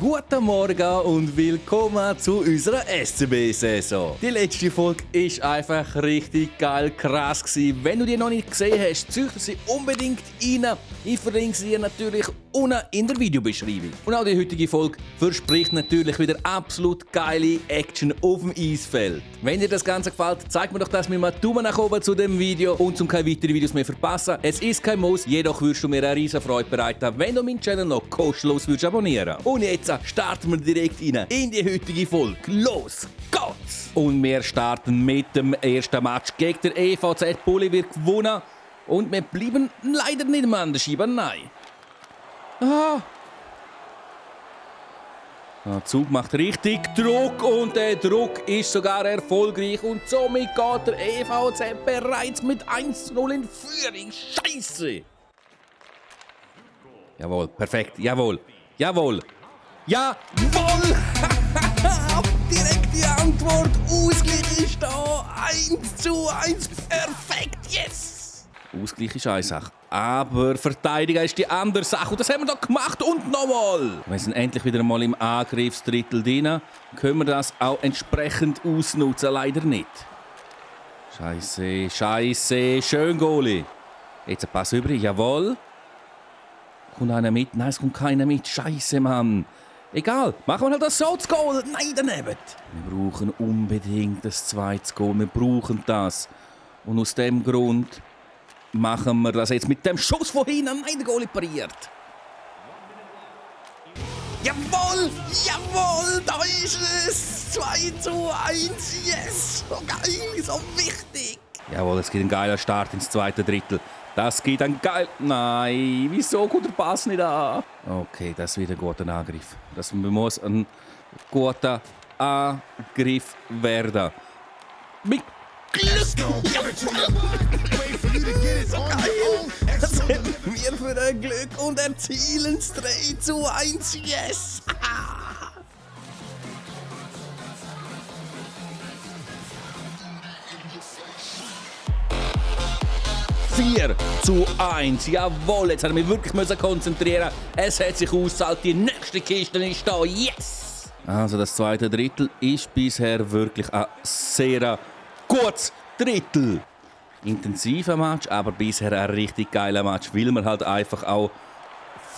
Guten Morgen und willkommen zu unserer SCB-Saison. Die letzte Folge war einfach richtig geil krass gewesen. Wenn du die noch nicht gesehen hast, züchte sie unbedingt rein. Ich verlinke sie natürlich unten in der Videobeschreibung. Und auch die heutige Folge verspricht natürlich wieder absolut geile Action auf dem Eisfeld. Wenn dir das Ganze gefällt, zeig mir doch das mit einem Daumen nach oben zu dem Video und um keine weiteren Videos mehr verpassen. Es ist kein Muss, jedoch würdest du mir eine riesen Freude bereiten, wenn du meinen Channel noch kostenlos abonnieren würdest. Und jetzt starten wir direkt rein in die heutige Folge. Los geht's! Und wir starten mit dem ersten Match gegen den EVZ. Bulli wird gewonnen. Und wir bleiben leider nicht mehr an der Scheibe, nein. Der Zug macht richtig Druck und der Druck ist sogar erfolgreich. Und somit geht der EVZ bereits mit 1:0 in Führung. Scheiße! Jawohl, perfekt, jawohl, jawohl. Jawohl! Direkte Antwort. Ausgleich ist da. 1:1. Perfekt. Yes! Ausgleich ist eine Sache. Aber Verteidigen ist die andere Sache. Und das haben wir doch gemacht. Und nochmal. Wir sind endlich wieder mal im Angriffsdrittel drin. Können wir das auch entsprechend ausnutzen? Leider nicht. Scheiße, scheiße. Schön, Goalie. Jetzt ein Pass über. Jawohl. Kommt einer mit? Nein, es kommt keiner mit. Scheiße, Mann. Egal, machen wir halt das so, das Goal. Nein, daneben. Wir brauchen unbedingt das zweite Goal. Wir brauchen das. Und aus dem Grund machen wir das jetzt mit dem Schuss von hinten. Nein, der Goalie pariert. Jawohl, jawohl, da ist es. 2:1, yes. So geil, so wichtig. Jawohl, es geht ein geiler Start ins zweite Drittel. Das geht ein geil... Nein, wieso kommt der Pass nicht an? Okay, das ist wieder ein guter Angriff. Das muss ein guter Angriff werden. Mit Glück! So geil! Das haben wir für ein Glück und erzielen es 3:1. Yes! 4:1. Jawohl, jetzt haben wir wirklich konzentrieren. Es hat sich ausgezahlt. Die nächste Kiste ist da. Yes! Also das zweite Drittel ist bisher wirklich ein sehr gutes Drittel. Intensiver Match, aber bisher ein richtig geiler Match, weil wir halt einfach auch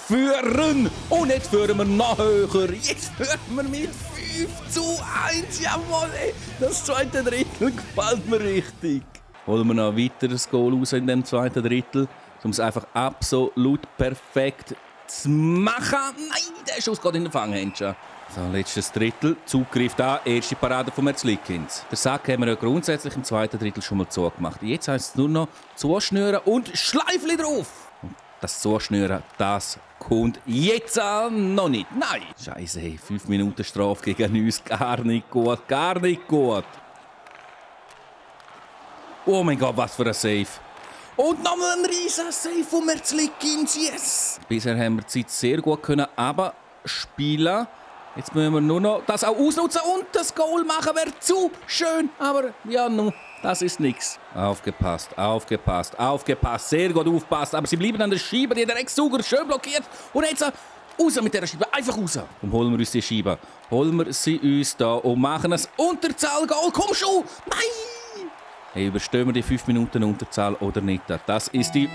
führen. Und jetzt führen wir noch höher. Jetzt führen wir mit 5:1. Jawohl, ey. Das zweite Drittel gefällt mir richtig. Holen wir noch ein weiteres Goal raus in dem zweiten Drittel, um es einfach absolut perfekt zu machen. Nein, der Schuss geht in den Fanghändchen. So, letztes Drittel. Zug greift an, erste Parade von Merzlikins. Den Sack haben wir ja grundsätzlich im zweiten Drittel schon mal zugemacht. Jetzt heisst es nur noch zuschnüren und Schleifli drauf. Und das Zuschnüren, das kommt jetzt noch nicht. Nein! Scheiße, 5 Minuten Strafe gegen uns. Gar nicht gut, gar nicht gut. Oh mein Gott, was für ein Save. Und nochmal ein riesen Save von Merzlikins, yes! Bisher haben wir die Zeit sehr gut abspielen. Jetzt müssen wir nur noch das auch ausnutzen und das Goal machen. Wäre zu schön, aber ja, nun, das ist nichts. Aufgepasst, aufgepasst, aufgepasst. Sehr gut aufgepasst, aber sie bleiben an der Scheibe. Die der Ex-Suger schön blockiert. Und jetzt raus mit dieser Scheibe, einfach raus. Und holen wir uns die Scheibe. Holen wir sie uns da und machen ein Unterzahl-Goal. Komm schon! Nein! Hey, überstehen wir die 5 Minuten Unterzahl oder nicht? Das ist die...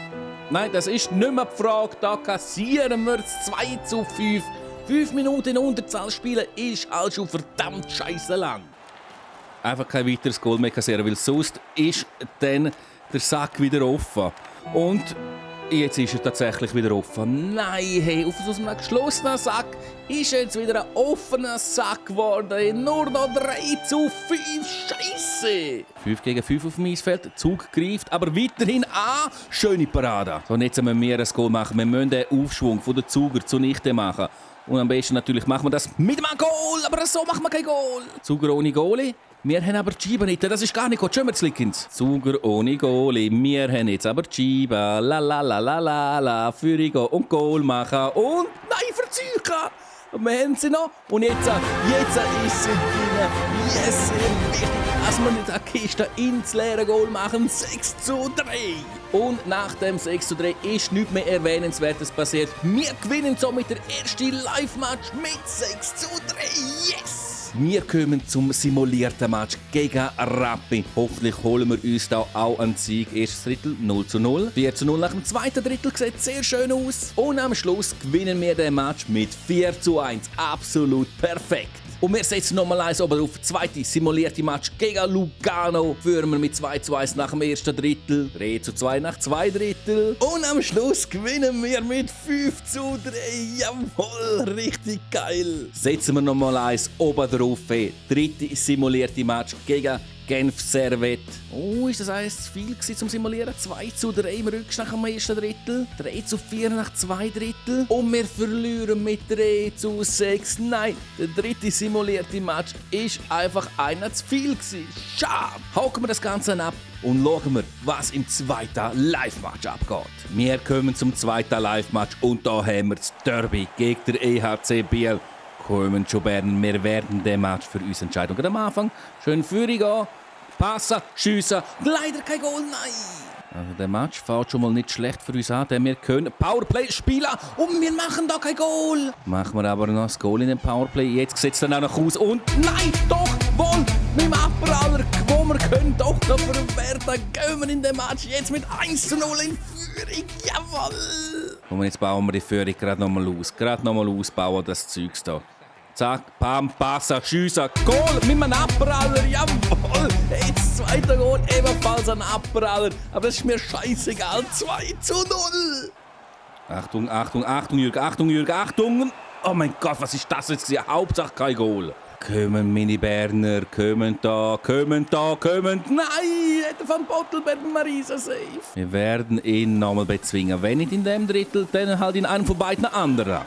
Nein, das ist nicht mehr die Frage. Da kassieren wir es 2:5. 5 Minuten in Unterzahl spielen ist halt schon verdammt scheiße lang. Einfach kein weiteres Goal mehr kassieren, weil sonst ist dann der Sack wieder offen. Und jetzt ist er tatsächlich wieder offen. Nein, hey, auf so einem geschlossenen Sack ist jetzt wieder ein offener Sack geworden. Nur noch 3:5. Scheiße! 5 gegen 5 auf dem Eisfeld. Zug greift, aber weiterhin an. Schöne Parade. So, und jetzt müssen wir ein Goal machen. Wir müssen den Aufschwung von den Zuger zunichte machen. Und am besten natürlich machen wir das mit einem Goal. Aber so machen wir kein Goal. Zuger ohne Goalie. Wir haben aber die Scheibe nicht. Das ist gar nicht gut. Schön, Merzlikins. Zuger ohne Goalie. Wir haben jetzt aber die Scheibe. La la la la la la. Führung und Goal machen. Und nein, verzeichen. Wir haben sie noch. Und jetzt ist sie drin. Yes, sehr wichtig, dass wir nicht eine Kiste ins leere Goal machen. 6:3. Und nach dem 6:3 ist nichts mehr Erwähnenswertes passiert. Wir gewinnen somit der erste Live-Match mit 6:3. Yes! Wir kommen zum simulierten Match gegen Rappi. Hoffentlich holen wir uns da auch einen Sieg. Erstes Drittel 0:0. 4:0 nach dem zweiten Drittel sieht sehr schön aus. Und am Schluss gewinnen wir den Match mit 4:1. Absolut perfekt. Und wir setzen nochmal eins oben auf. Zweite simulierte Match gegen Lugano. Führen wir mit 2:1 nach dem ersten Drittel. 3:2 nach 2 Drittel. Und am Schluss gewinnen wir mit 5:3. Jawohl, richtig geil. Setzen wir nochmal eins oben drauf. Dritte simulierte Match gegen Genf Servette. Oh, ist das eins zu viel zum Simulieren? 2:3 im Rückstand nach dem ersten Drittel. 3:4 nach 2 Drittel. Und wir verlieren mit 3:6. Nein, der dritte simulierte Match ist einfach einer zu viel gewesen. Schade. Haken wir das Ganze ab und schauen wir, was im zweiten Live-Match abgeht. Wir kommen zum zweiten Live-Match und da haben wir das Derby gegen der EHC Biel. Kommen schon Bern, wir werden den Match für uns entscheiden. Und am Anfang schön Führung gehen, passen, schiessen, leider kein Goal, nein! Also der Match fällt schon mal nicht schlecht für uns an, denn wir können Powerplay spielen und wir machen da kein Goal. Machen wir aber noch das Goal in den Powerplay, jetzt sieht es dann auch noch aus und nein, doch, wohl, mit dem Abpraller, wo wir können doch noch verwerten, gehen wir in den Match jetzt mit 1:0 in Führung, jawohl! Und jetzt bauen wir die Führung gerade nochmal aus, ausbauen das Zeugs da. Zack, pam, passen, schiessen, Goal mit einem Abpraller, jawohl! Jetzt zweiter Goal, ebenfalls ein Abpraller, aber das ist mir scheißegal, 2:0! Achtung, Achtung, Achtung, Jürg, Achtung, Jürg, Achtung! Oh mein Gott, was ist das jetzt? Hauptsache kein Goal. Kommen meine Berner, kommen da, kommen da, kommen. Nein, der Van Pottelberg Marisa safe. Wir werden ihn nochmal bezwingen. Wenn nicht in dem Drittel, dann halt in einem von beiden anderen.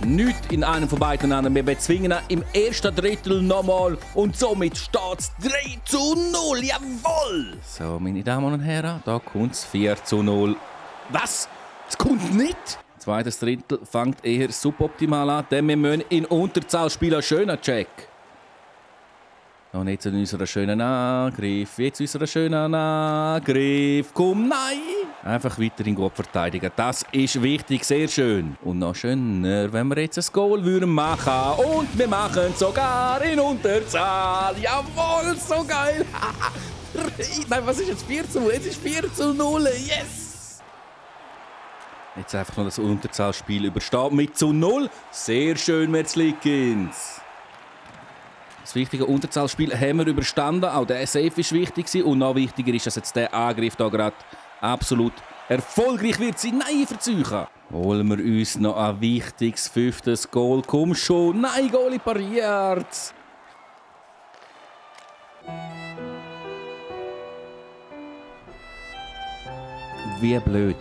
Nicht in einem von beiden anderen. Wir bezwingen ihn im ersten Drittel nochmal. Und somit steht es 3:0. Jawohl! So, meine Damen und Herren, da kommt es 4:0. Was? Es kommt nicht? Zweites Drittel fängt eher suboptimal an, denn wir müssen in Unterzahl spielen. Schöner Check. Und jetzt unser schöner Angriff. Komm, nein! Einfach weiterhin gut verteidigen. Das ist wichtig, sehr schön. Und noch schöner, wenn wir jetzt ein Goal machen würden. Und wir machen es sogar in Unterzahl. Jawohl, so geil. Nein, was ist jetzt 4:0? Jetzt ist 4:0. Yes! Jetzt einfach noch das Unterzahlspiel übersteht mit 0. Sehr schön, Merzlikins. Das wichtige Unterzahlspiel haben wir überstanden. Auch der Safe war wichtig. Und noch wichtiger ist, dass jetzt der Angriff hier gerade absolut erfolgreich wird sein. Nein, verzeichen. Holen wir uns noch ein wichtiges 5. Goal. Komm schon. Nein, Goalie pariert. Wie blöd.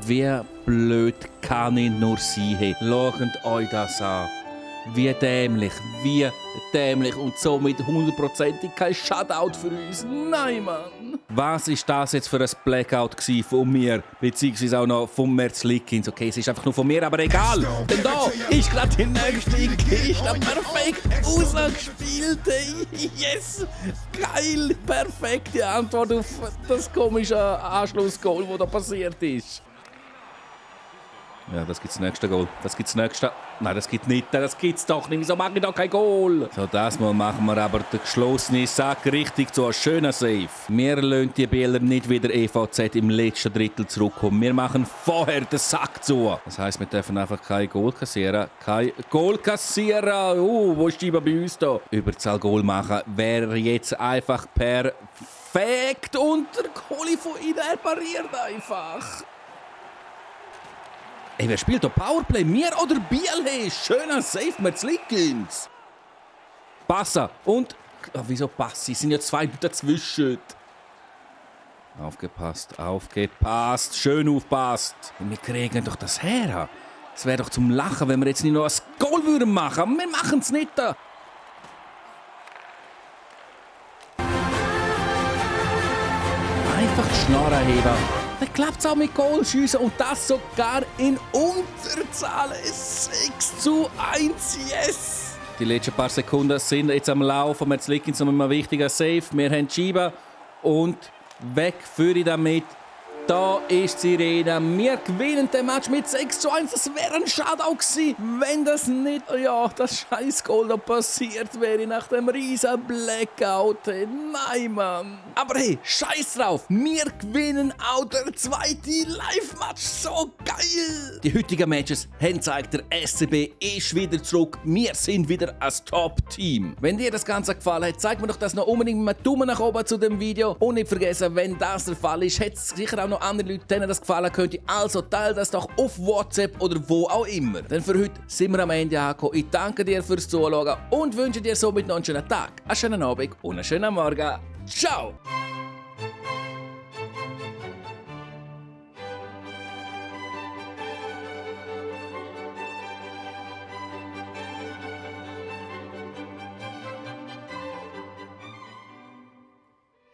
Wie blöd kann ich nur sein? Hey, schaut euch das an. Wie dämlich. Und somit 100%ig kein Shutout für uns. Nein, Mann. Was ist das jetzt für ein Blackout von mir? Beziehungsweise auch noch von Merzlikins. Okay, es ist einfach nur von mir, aber egal. Denn da ist gerade die nächste Kiste perfekt rausgespielt. Yes! Geil! Perfekte Antwort auf das komische Anschlussgoal, das da passiert ist. Ja, das gibt das nächste Goal. Nein, das gibt nicht. Das gibt's doch nicht. Wieso mache ich da kein Goal? So, das Mal machen wir aber den geschlossenen Sack richtig zu einem schönen Save. Wir lassen die Bieler nicht wieder EVZ im letzten Drittel zurückkommen. Wir machen vorher den Sack zu. Das heisst, wir dürfen einfach kein Goal kassieren. Wo ist die bei uns da? Überzahl Goal machen wäre jetzt einfach perfekt. Und der Goalie von ihnen pariert einfach. Ey, wer spielt da Powerplay? Mir oder Biel? Hey, schöner Save, Merzlikins. Passen. Und... Oh, wieso passen? Es sind ja 2 dazwischen. Aufgepasst. Schön aufpasst. Und wir kriegen doch das her. Es wäre doch zum Lachen, wenn wir jetzt nicht noch ein Goal würden machen. Aber wir machen es nicht. Einfach die Schnarre heben. Dann klappt es auch mit Goalschüssen und das sogar in Unterzahl. 6:1, yes! Die letzten paar Sekunden sind jetzt am Laufen. Merzlikins noch ein wichtiger Save. Wir haben die Scheibe Und weg für ich damit. Da ist die Sirene. Wir gewinnen den Match mit 6:1. Das wäre ein Shoutout gewesen, wenn das nicht, ja, das scheiß Goal da passiert wäre nach dem riesen Blackout. Nein, Mann. Aber hey, scheiß drauf. Wir gewinnen auch der zweite Live-Match. So geil. Die heutigen Matches haben gezeigt, der SCB ist wieder zurück. Wir sind wieder ein Top-Team. Wenn dir das Ganze gefallen hat, zeig mir doch das noch unbedingt mit einem Daumen nach oben zu dem Video. Und nicht vergessen, wenn das der Fall ist, hat es sicher auch noch andere Leute, denen das gefallen könnte. Also teile das doch auf WhatsApp oder wo auch immer. Denn für heute sind wir am Ende angekommen. Ich danke dir fürs Zuschauen und wünsche dir somit noch einen schönen Tag, einen schönen Abend und einen schönen Morgen. Ciao!